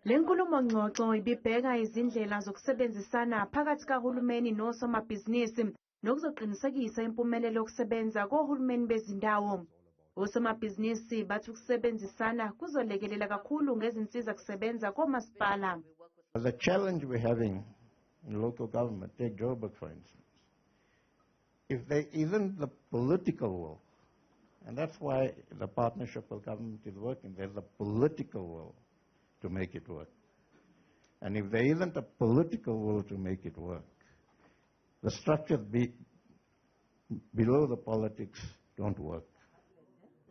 Le nkulumo ngxoxo ibibheka izindlela zokusebenzisana phakathi kahulumeni nosomabhizinisi nokuzoqinisekisa impumelelo yokusebenza kohulumeni bezindawo. Osomabhizinisi bathi ukusebenzisana kuzolekelela kakhulu ngezinsiza kusebenza komasipala. The challenge we're having in local government, take Joburg for instance, if there isn't the political will, and that's why the partnership with government is working, there's a political will to make it work. And if there isn't a political will to make it work, the structures below the politics don't work.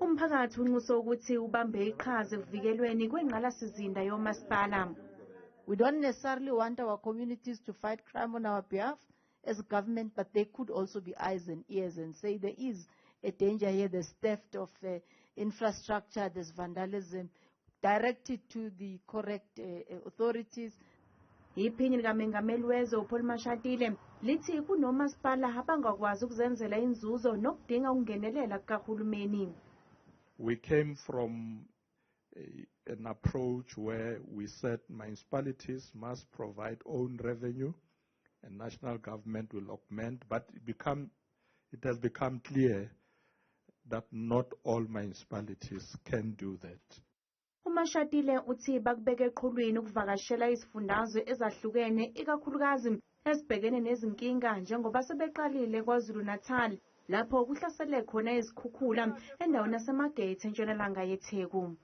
Umphakathi unxuswe ukuthi ubambe iqhaza ekuvikelweni kwengqalasizinda yomasipala. We don't necessarily want our communities to fight crime on our behalf as government, but they could also be eyes and ears and say there is a danger here, there's theft of infrastructure, there's vandalism. Direct it to the correct authorities. Iphini likamengameli wezwe uPaul Mashatile lithi kunomasipala abangakwazi ukuzenzela inzuzo nokudinga ukungenelela kukahulumeni. We came from an approach where we said municipalities must provide own revenue and national government will augment, but it has become clear that not all municipalities can do that. UMashatile uthi bakubeke eqhulwini ukuvakashela izifundazwe ezahlukene, ikakhulukazi ezibhekene nezinkinga, njengoba sebeqalile KwaZulu-Natal lapho kuhlasele khona izikhukhula endaweni yaseMargate entshonalanga yeTheku.